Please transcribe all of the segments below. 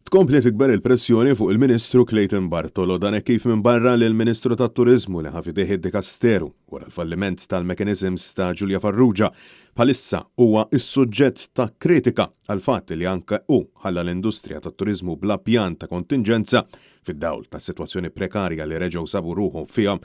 Tkompli tikber il-pressjoni fuq il-Ministru Clayton Bartolo dan hekk kif minbarra li l-Ministru tat-Turiżmu li ħa f'idejh id-dikasteru wara l-falliment tal-mechanisms ta' Julia Farrugia bħalissa huwa s-suġġett ta' kritika għall-fatt li anke hu ħalla l-industrija tat-turiżmu bla pjan ta' kontinġenza fid-dawl tas-sitwazzjoni prekarja li reġgħu sabu ruħhom fiha.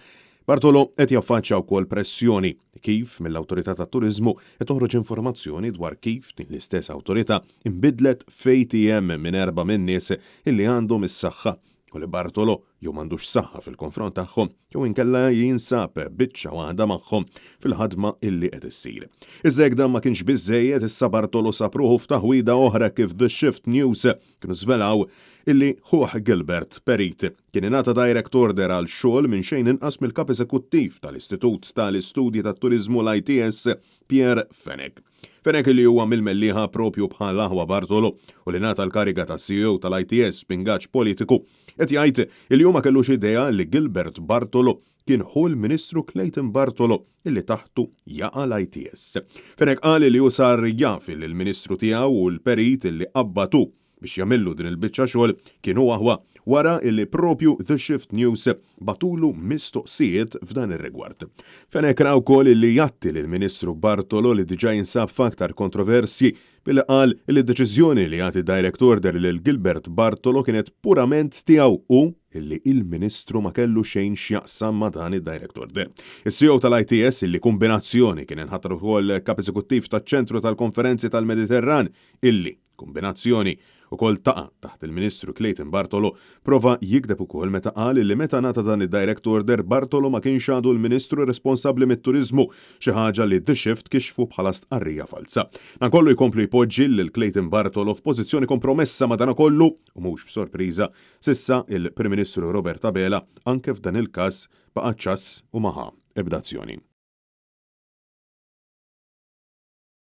Bartolo qed jaffaċċja wkoll pressjoni kif mill-Awtorità tat-Turiżmu qed toħroġ informazzjoni dwar kif din l-istess awtorità nbidlet f'ATM minn erbgħa min-nies illi għandhom is-saħħa u li Bartolo jew m'għandux saħħa fil-konfront tagħhom jew inkella jinsab biċċa waħda magħhom fil-ħadma illi qed issir. Iżda jekk dan ma kienx biżżejjed issa Bartolo sab ruħu f'taħwida oħra kif The Shift News kienu żvelaw illi ħuh Gilbert Perit kien ingħata direct order għal xogħol minn xejn inqas mill-Kap Eżekuttiv tal-Istitut tal-Istudji tat-Turiżmu l-ITS Pierre Fenech. Fenech li huwa mill-Mellieħa propju bħal aħwa Bartolo u li ngħata l-kariga ta' CEO tal-ITS b'ingaġġ politiku qed jgħid illi hu ma kellux idea li Gilbert Bartolo kien ħu l-Ministru Clayton Bartolo illi taħtu jaqa' l-ITS. Fenech qal li hu sar jaf illi l-Ministru tiegħu u l-perit illi qabbad hu biex jagħmillu din il-biċċa xogħol kienu aħwa wara illi propju The Shift News bagħtulu mistoqsijiet f'dan ir-rigward. Fenech ra wkoll illi jgħatti lill-Ministru Bartolo li diġà jinsab f'aktar kontroversji billi qal li d-deċiżjoni li jagħti direct order lil Gilbert Bartolo kienet purament tiegħu u illi il-Ministru ma kellu xejn x'jaqsam ma' dan id-direct order. Is-CEO tal-ITS illi kumbinazzjoni kien inħatar ukoll Kap Eżekuttiv taċ-Ċentru tal-Konferenzi tal-Mediterran illi kumbinazzjoni ukoll taqa' taħt il-Ministru Clayton Bartolo, prova jigdeb ukoll meta qal li meta ngħata dan id-direct order Bartolo ma kienx għadu l-Ministru responsabbli mit-turiżmu, xi ħaġa li The Shift kixfu bħala stqarrija falza. Dan kollu jkompli jpoġġi lil Clayton Bartolo f'pożizzjoni kompromessa madanakollu, u mhux b'sorpriża, s'issa il-Prim Ministru Robert Abela anke f'dan il-każ baqa' ċass u ma ħa ebda azzjoni.